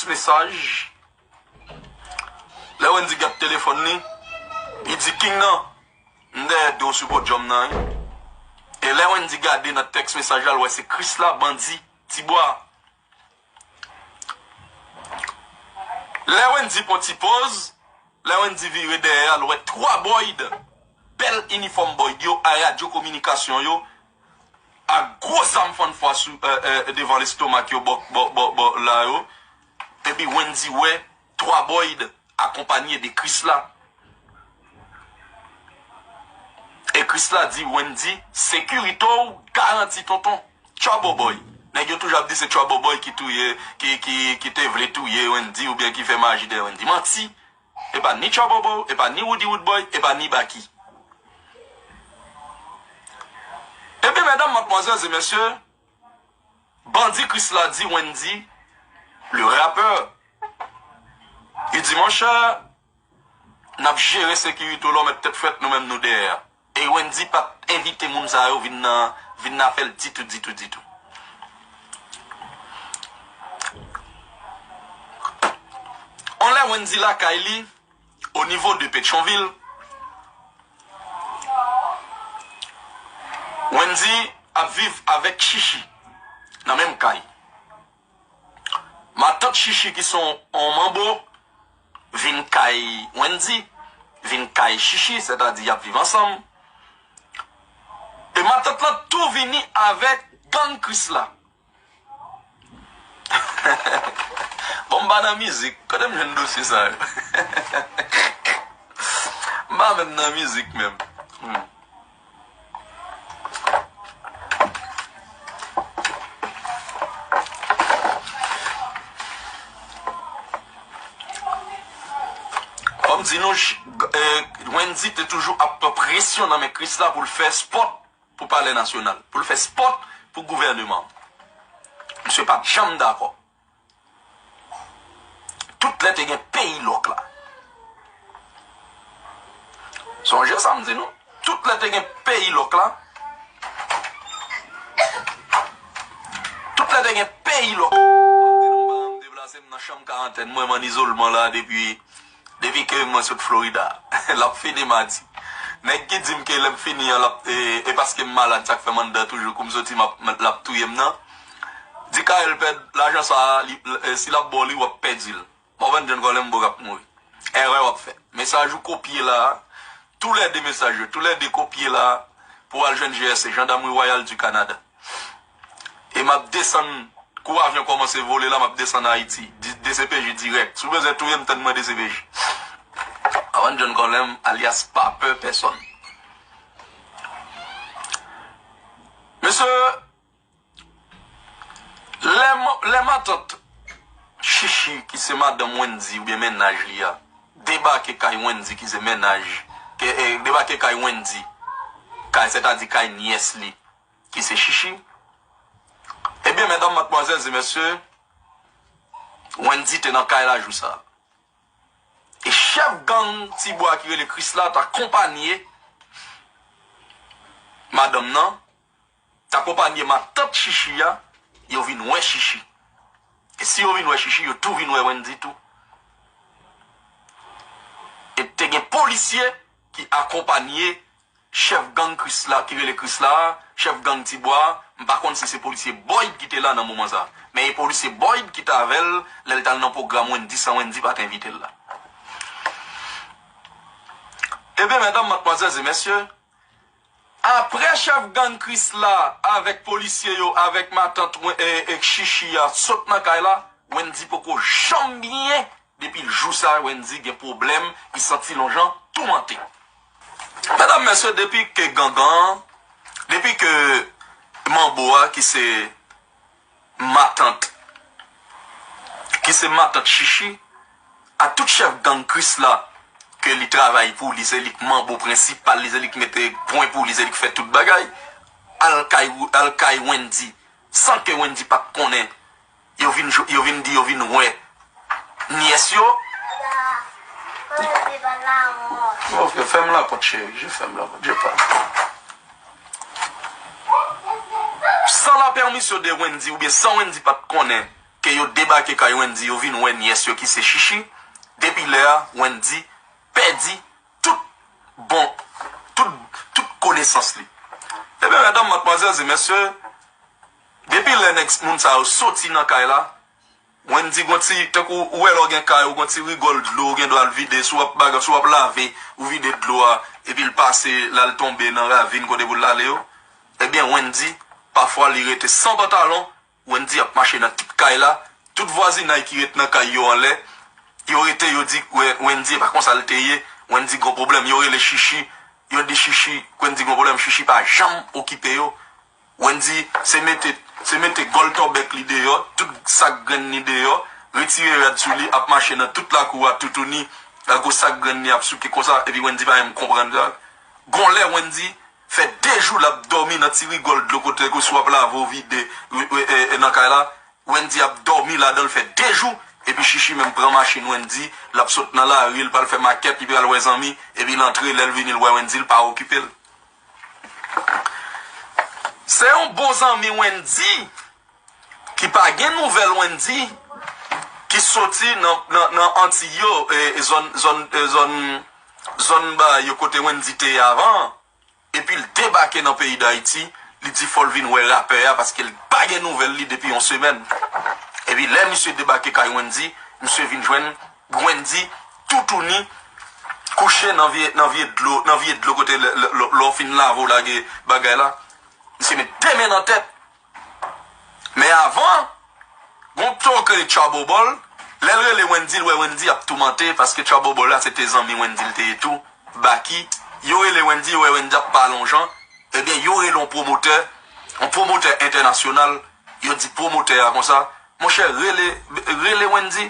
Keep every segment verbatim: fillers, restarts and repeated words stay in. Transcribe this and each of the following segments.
mesaj. Lè Wendy gad telefòn li, li di, "King nan, m dèyè do w sou podyòm nan, wi." E lè Wendy gade nan tèks mesaj la, l wè se Krisla, Bandi, Tibwa. Lè Wendy pran ti poz, lè Wendy vire dèyè a, l wè twa Boyd, bèl inifòm Boyd yo, a radyo kominikasyon yo, ak gwo zam fann fwa sou, e, e, devan lestomak yo, bò, bò, bò, bò la yo. Epi Wendy wè twa Boyd akonpanye de Krisla. E Krisla di Wendy, "Sekirite w garanti, tonton." Trouble Boy. Nèg yo toujou ap di se Trouble Boy ki touye, ki, ki, ki te vle touye Wendy oubyen ki fè maji dèyè Wendy. Manti. E pa ni Trouble Boy, e pa ni Woody Wood Boy, e pa ni Baky. Ebyen, medam, madmwazèl e mesye, Bandi Krisla di Wendy, le rappeur, li di, "Monchè, n ap jere sekirite w la, w mèt tèt frèt, nou menm nou dèyè a." E Wendy pa t envite moun sa yo vin nan, vin nan afè l ditou, ditou, ditou. On lè Wendy lakay li, o nivo de Petyonvil, Wendy ap viv avèk Chichi nan menm kay. Matant Chichi ki se yon manbo vin kay Wendy, vin kay Chichi, sètadi y ap viv ansanm. E matant lan tou vini avèk gang Krisla. Bon, m pa nan mizik. Kote m jwenn dosye sa yo? M pa menm nan mizik menm. Hmm. Kòm di nou, ch-, e, Wendy te toujou ap pran presyon nan men Krisla pou l fè spòt pou Palè Nasyonal, pou l fè spòt pou gouvèneman an. Misye pa t janm dakò. Tout lè te gen peyi lòk la. Sonje sa m di nou. Tout lè te gen peyi lòk la. Tout lè te gen peyi lòk la. M di nou, m pa janm deplase, m nan chanm karantèn mwen, m ann izolman la depi Depi ke mwen sot Florida, l ap fini madi. Nèg ki di m ke lè m fini an, l ap, e, e paske m malad, sa k fè m anndan toujou, kou m soti, m ap, l ap touye m nan. Di Carel pèd lajan sa a, li, e, si l ap ba w li, w ap pèdi l. Mòvan John Colem Bourg ap mouri. Erè w ap fè. Mesaj ou kopye la a, toulède mesaj yo, toulède kopye la a, pou w al jwenn G R C, Gendarmerie Royale du Canada. E m ap desann, kou avyon kòmanse vole la, m ap desann Ayiti, di-, D C P J dirèk. Si w bezwen touye m, tann mwen D C P J. Avan John Colem, alyas pa pè pèsonn. Mesye, lè ma-, lè matant Chichi, ki se madanm Wendy oubyen mennaj li a, debake kay Wendy, ki se mennaj, ke, e, debake kay Wendy, kay, sètadi kay nyès li, ki se Chichi. Ebyen, medam, madmwazèl e mesye, Wendy te nan kay la jou sa a. E chèf gang Tibwa ki rele Krisla t akonpanye madanm nan, t akonpanye matant Chichi a, yo vin wè Chichi. E si yo vin wè Chichi, yo tou vin wè Wendy tou. E te gen polisye ki akonpanye chèf gang Krisla, ki rele Krisla a, chèf gang Tibwa a, m pa konn si se polisye Boyd ki te la nan moman sa a. Men e polisye Boyd ki t avè l lè l t al nan pwogram Wendy san Wendy pa t envite l la. Ebyen, medam, madmwazèl e mesye, apre chèf gang Krisla avèk polisye yo, avèk matant Wen-, e, e Chichi a sot nan kay la, Wendy poko janm byen. Depi jou sa a, Wendy gen pwoblèm, li santi l yon jan toumante. Medam, mesye, depi ke gangan, depi ke manbo a ki se matant, ki se matant Chichi, ak tout chèf gang Krisla, ke li travay pou li, se li k manbo prensipal, li se li k mete pwen pou li, se li k fè tout bagay, al kay, al kay Wendy, san ke Wendy pa t konnen. Yo vin, yo vin di yo vin wè nyès yo. Ok, fèm lapòt, cheri. Je fèm lapòt, je pars. San la pèmisyon de Wendy, oubyen san Wendy pa t konnen ke E yo debake kay Wendy, yo vin wè nyès yo ki se Chichi. Depi lè a, Wendy pèdi tout bon, tout, tout konesans li. Ebyen, medam, madmwazèl e mesye, depi lè nèg moun sa yo soti nan kay la, Wendy gon ti, tankou ou wè lè w gen kay ou, gon ti rigòl dlo, ou gen dwa al vide, si w ap bagay, si w ap lave, ou vide dlo a, epi l pase, l al tonbe nan ravin kote pou l ale yo. Ebyen, Wendy, pafwa li rete san pantalon, Wendy ap mache nan tout kay la, tout vwazinay ki ret nan kay yo anlè, yo rete, yo di Wen-, Wendy, e pa konsa l te ye, Wendy gon pwoblèm, yo rele Chichi, yo di Chichi, Wendy gon pwoblèm, Chichi pa janm okipe yo. Wendy, se mete, se mete gòl tòbèk li deyò, tout sak grenn li deyò, retire rad sou li, ap mache nan tout lakou a toutouni, ak gwo sak grenn li ap souke konsa, epi Wendy pa menm konprann sa. Gon lè Wendy fè de jou l ap dòmi nan ti rigòl dlo kote ke si w ap lave w vide, e, e, e, nan kay la, Wendy ap dòmi ladan l fè de jou, epi Chichi menm pran machin Wendy, l ap sot nan lari, l pral fè makèt, li pral wè zanmi, epi l antre, lè l vini, l wè Wendy, l pa okipe l. Se yon bon zanmi Wendy, ki pa gen nouvèl Wendy, ki soti nan, nan, nan Antiy yo, e, e zòn, zòn, e zòn, zòn ba yo kote Wendy te ye avan an. Epi l debake nan peyi Dayiti, li di fò l vin wè rapè a paske l pa gen nouvèl li depi yon semèn. Epi lè misye debake kay Wendy, misye vin jwenn Wendy toutouni kouche nan vye, nan vye dlo, nan vye dlo kote lè, lè, lè, lè w fin lave w lage bagay la. Misye met de men nan tèt. Men avan, gon pto k rele Trouble Ball, lè l rele Wendy, l wè Wendy ap toumante, paske Trouble Ball la se te zanmi Wendy l te ye tou, Baky. Yo rele Wendy, yo wè Wendy ap pale yon jan, ebyen, yo rele yon pwomotè, yon pwomotè entènasyonal, yo di pwomotè a konsa, monchè, rele, rele Wendy,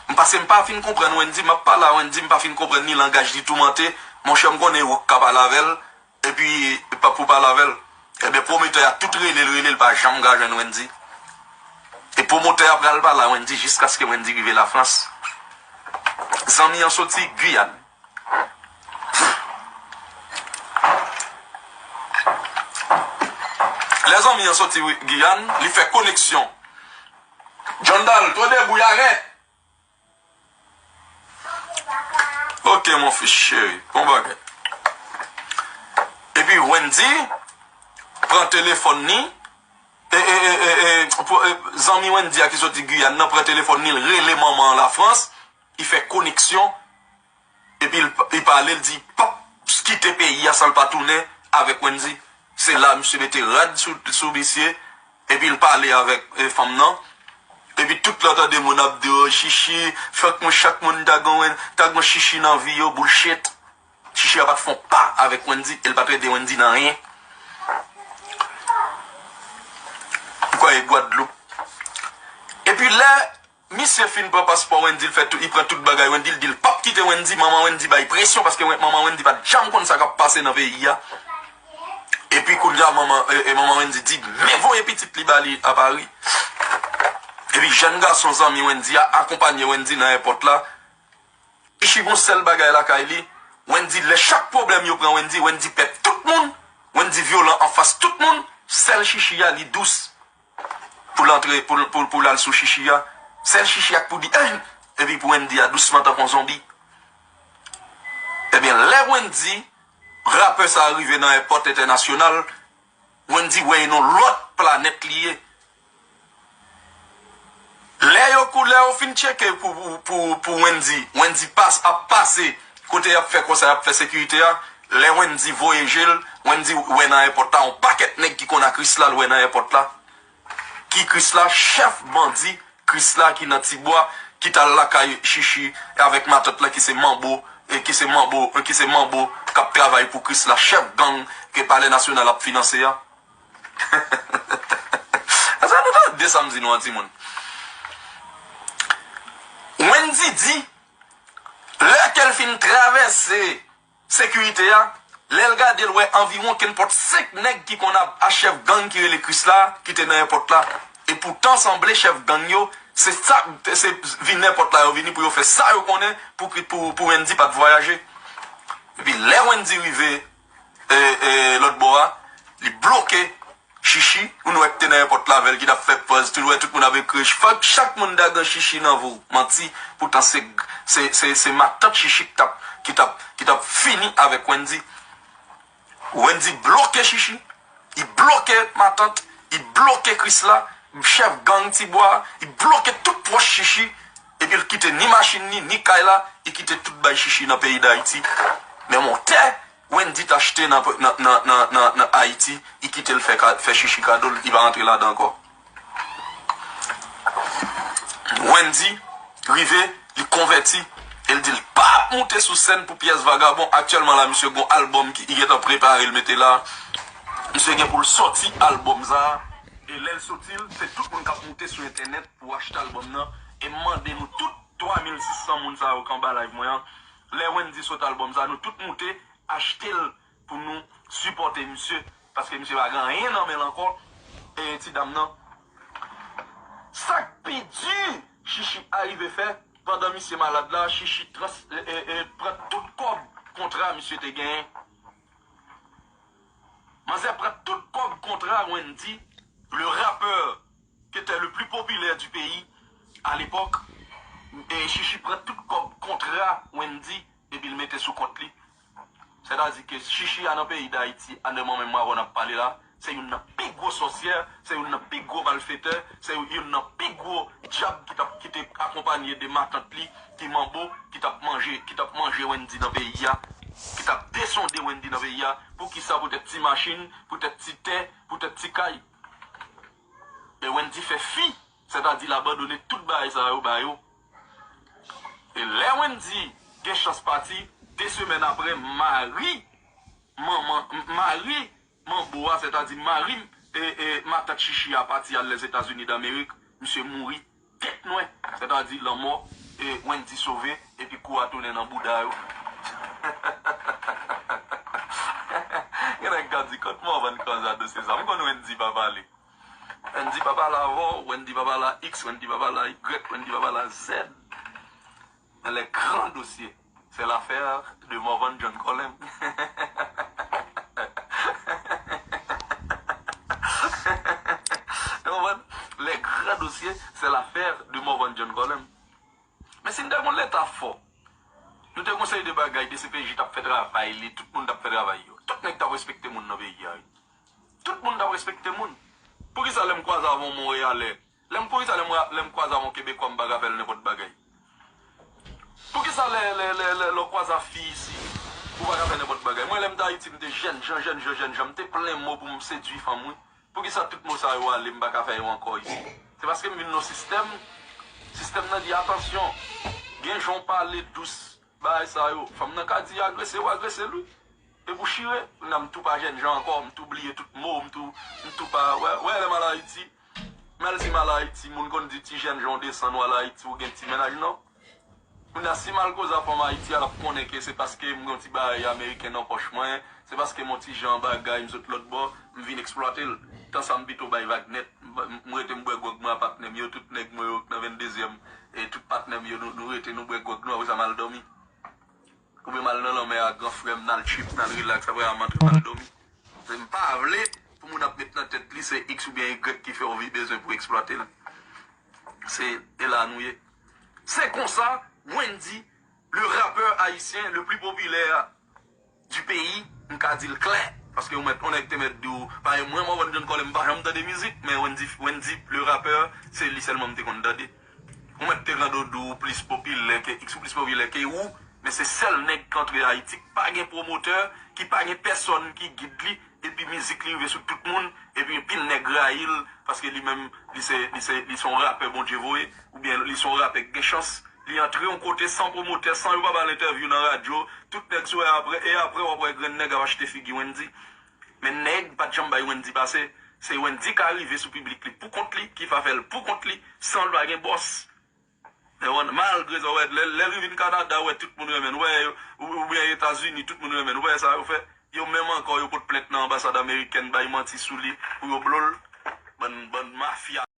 m, paske m pa fin konprann Wendy, m ap pale a Wendy, m pa fin konprann ni langaj li toumante, monchè, m konnen yo k ka pale avè l, epi pa pou pale avè l. Ebyen, pwomotè a tout rele l, rele l, pa janm ka jwenn Wendy. E pwomotè a pral pale a Wendy jiskaske Wendy rive Lafrans. Zanmi an soti Giyàn. Lè zanmi an soti Giyàn, li fè koneksyon. John Dalto debouy arèt. Ok, mon fils chéri, bon bagay. Epi Wendy pran telefòn ni, e, e, e, e, e, pou, e, zanmi Wendy a ki soti Giyàn nan pran telefòn ni, l rele manman an Lafrans, li fè koneksyon, epi l, li pale, l di, p ap kite peyi a san l pa tounen avèk Wendy. Se la, misye mete rad sou, sou misye, epi l pale avèk, e, fanm nan. Epi tout lè w tande moun ap di, o, Chichi, fòk moun, chak moun ta gon, ta gon Chichi nan vi yo, bullshit. Chichi a pa t fè yon pa avèk Wendy, e l pa t rete Wendy nan anyen. Ou kwè e Gwadloup. Epi lè misye fin pran paspò Wendy, l fè tout, li pran tout bagay Wendy, l di l p ap kite Wendy, manman Wendy bay presyon, paske Wen-, manman Wendy pa t janm konn sa k ap pase nan peyi a. Epi kounye a, manman, e, e, manman Wendy di, men voye pitit li ba li a Pari. Epi jèn gason zanmi Wendy a akonpanye Wendy nan èpòt la. Chichi gon sèl bagay lakay li. Wendy, lè chak pwoblèm yo pran Wendy, Wendy pè tout moun. Wendy vyolan anfas tout moun. Sèl Chichi a, li dous. Pou l antre, pou, pou, pou l al sou Chichi a. Sèl Chichi a k pou di, en! Epi pou Wendy a dousman tankou yon zonbi. Ebyen, lè Wendy, rapè sa a rive nan èpòt entènasyonal, Wendy wè e nan lòt planèt li ye. Lè yo kou, lè yo fin tcheke pou, pou, pou, pou Wendy, Wendy pas, ap pase kote y ap fè konsa, y ap fè sekirite a. Lè Wendy voye je l, Wendy wè nan èpòt la yon pakèt nèg ki konn a Krisla, l wè nan èpòt la. Ki Krisla? Chèf bandi Krisla ki nan Tibwa, ki t al lakay Chichi avèk matant lan ki se Manbo, e ki se Manbo, e ki se Manbo k ap travay pou Krisla, chèf gang ke Palè Nasyonal ap finanse a. Sa nou tande sa m di nou an, timoun. Wendy di, lè ke l fin travèse sekirite a, lè l gade, l wè anviwon kenpòt senk nèg ki konn a, a chèf gang ki rele Krisla, ki te nan èpòt la. E poutan, sanble chèf gang yo, se sa, se vin èpòt la yo vini pou yo fè sa yo konnen pou, pou, pou Wendy pa t vwayaje. Epi lè Wendy rive, e, e, lòt bò a, li bloke Chichi, ou nou wè ki te nan èpòt la avè l, ki t ap fè pòz, tou nou wè tout moun ap ekri, fòk chak moun dagan Chichi nan vo, manti, poutan se, se, se, se matant Chichi ki t ap, ki t ap, ki t ap fini avèk Wendy. Wendy bloke Chichi, li bloke matant, li bloke Krisla, chèf gang Tibwa, li bloke tout pwòch Chichi, epi l kite ni machin ni, ni kay la, li kite tout bay Chichi nan peyi Dayiti. Men montè, Wendy t achte nan, nan, nan, nan, nan, nan Ayiti, li kite l fè, ka- fè Chichi kado l, li pa rantre ladan ankò. Wendy rive, li konvèti, e l di l p ap moute sou sèn pou pyès vagabon. Aktyèlman la, misye gon albòm ki li gentan prepare, l mete la. Misye gen pou l sòti albòm sa a. E lè l sòti l, se tout moun k ap moute sou entènèt pou achte albòm nan. E m mande nou tout twa mil sis san moun sa yo k anba live mwen an, lè Wendy sot albòm sa, nou tout moute achte l pou nou sipòte misye, paske misye pa gen anyen nan men l ankò. E ti dam nan, sa k pi di Chichi arive fè, pandan misye malad la, Chichi trans, e, e, e, pran tout kòb kontra misye te genyen. Manzè pran tout kòb kontra Wendy, le rappeur qui était le plus populaire du pays à l'époque. E Chichi pran tout kòb kontra Wendy, epi l mete sou kont li. Sètadi ke Chichi a nan peyi Dayiti, a nan moman menm avè w n ap pale la, se youn nan pi gwo sòsyè, se youn nan pi gwo malfetè, se youn nan pi gwo dyab ki t ap, ki te akonpaye de matant li, ki manbo, ki t ap manje, ki t ap manje Wendy nan peyi a, ki t ap desonde Wendy nan peyi a. Poukisa? Poutèt ti machin, poutèt ti tè, poutèt ti kay. E Wendy fè fi, sètadi l abandone tout bagay sa yo ba yo. E lè Wendy gen chans pati, de semèn apre, mari manman, mari manbo a, sètadi mari, e, e, matant Chichi a pati al Lèzetazini Damerik, misye mouri tèt nwè, sètadi lanmò, e Wendy sove, epi kou a tounen nan bouda yo. Gen nèg k ap di, "Kot Morvan koz a dosye sa?" M konn Wendy pa pale. Wendy pa pale avè w, Wendy pa pale a X, Wendy pa pale a Y, Wendy pa pale a Z. Men les grands dossiers, c'est l'affaire de Morvan John Colem. Ou konprann? Les grands dossiers, c'est l'affaire de Morvan John Colem. Men si n te gon leta fò, nou te gon seri de bagay, D C P J t ap fè travay li, tout moun t ap fè travay yo. Tout nèg t ap respekte moun nan peyi a, wi. Tout moun t ap respekte moun. Poukisa lè m kwaze avè yon Monreyalè, lè m, poukisa lè m, lè m kwaze avè yon Kebekwa, m pa ka fè l nenpòt bagay? Poukisa lè, lè, lè, lè, lè w kwaze a fi isit, ou pa ka fè nenpòt bagay? Mwen, lè m te Ayiti, m te jènjan, jènjan, jènjan, m te plen mo pou m sedui fanm, wi. Poukisa tout mo sa yo ale, m pa ka fè yo ankò isit? Se paske m vin nan sistèm, sistèm nan di, "Atansyon, gen jan w pale dous, bagay sa yo." Fanm nan ka di agrese w, agrese l, wi. E pou chire, kounya m tou pa jènjan ankò, m tou bliye tout mo, m tou, m tou pa, wè, wè, lè m al Ayiti, m al di m al Ayiti, moun konn di ti jènjan w desann, w al Ayiti, ou gen ti mennaj, non. Kounya, si m al koze a fanm Ayiti a, l ap konnen ke se paske m gen yon ti bagay ameriken nan pòch mwen, se paske m yon ti jan bagay, m sot lòt bò, m vin eksplwate l. Tan sa, m pito bay vag nèt. M, m rete m bwè gwòg mwen a patnè m yo, tout nèg mwen yo k nan venndezyèm, e tout patnè m yo, nou, nou rete, nou bwè gwòg nou, apre sa, m al dòmi. Oubyen m al nan lanmè a, gran frè m, n al trip, n al rilaks, apre a, m antre, m al dòmi. Se m pa vle pou moun ap met nan tèt li se X oubyen Y ki fè w vi-, bezwen pou eksplwate l. Se, e la nou ye. Se konsa, Wendy, le rappeur haïtien le plus populaire du pays, m ka di l klè. Paske ou mèt, yon nèg te mèt di w, pa mwen, Morvan John Colem, m pa janm tande mizik, men Wendy, Wendy, le rappeur, se li sèlman m te konn tande. Ou mèt te rande w di w plis popilè ke X, ou plis popilè ke ou, men se sèl nèg k antre Ayiti k pa gen pwomotè, ki pa gen pèsòn ki gid li, epi mizik li rive sou tout moun, epi anpil nèg rayi l, paske li menm, li se, li se, li se yon rapè Bondye voye, oubyen li se yon rapè k gen chans. Li antre yon kote san pwomotè, san yo pa ba l entèvyou nan radyo, tout nèg sou e apre, e apre w ap wè grenn nèg ap achte figi Wendy. Men nèg pa t janm bay Wendy pase, se Wendy ka rive sou piblik li pou kont li, ki fa fè l pou kont li, san l pa gen bòs. Ou konprann? Malgre sa, w wè, lè, lè li vin Kanada, w wè tout moun renmen l, w wè, ou, oubyen Etazini, tout moun renmen l, w wè sa yo fè? Yo menm ankò, yo pot plent nan anbasad amerikèn, bay manti sou li, pou yo blo l. Bann, bann mafya.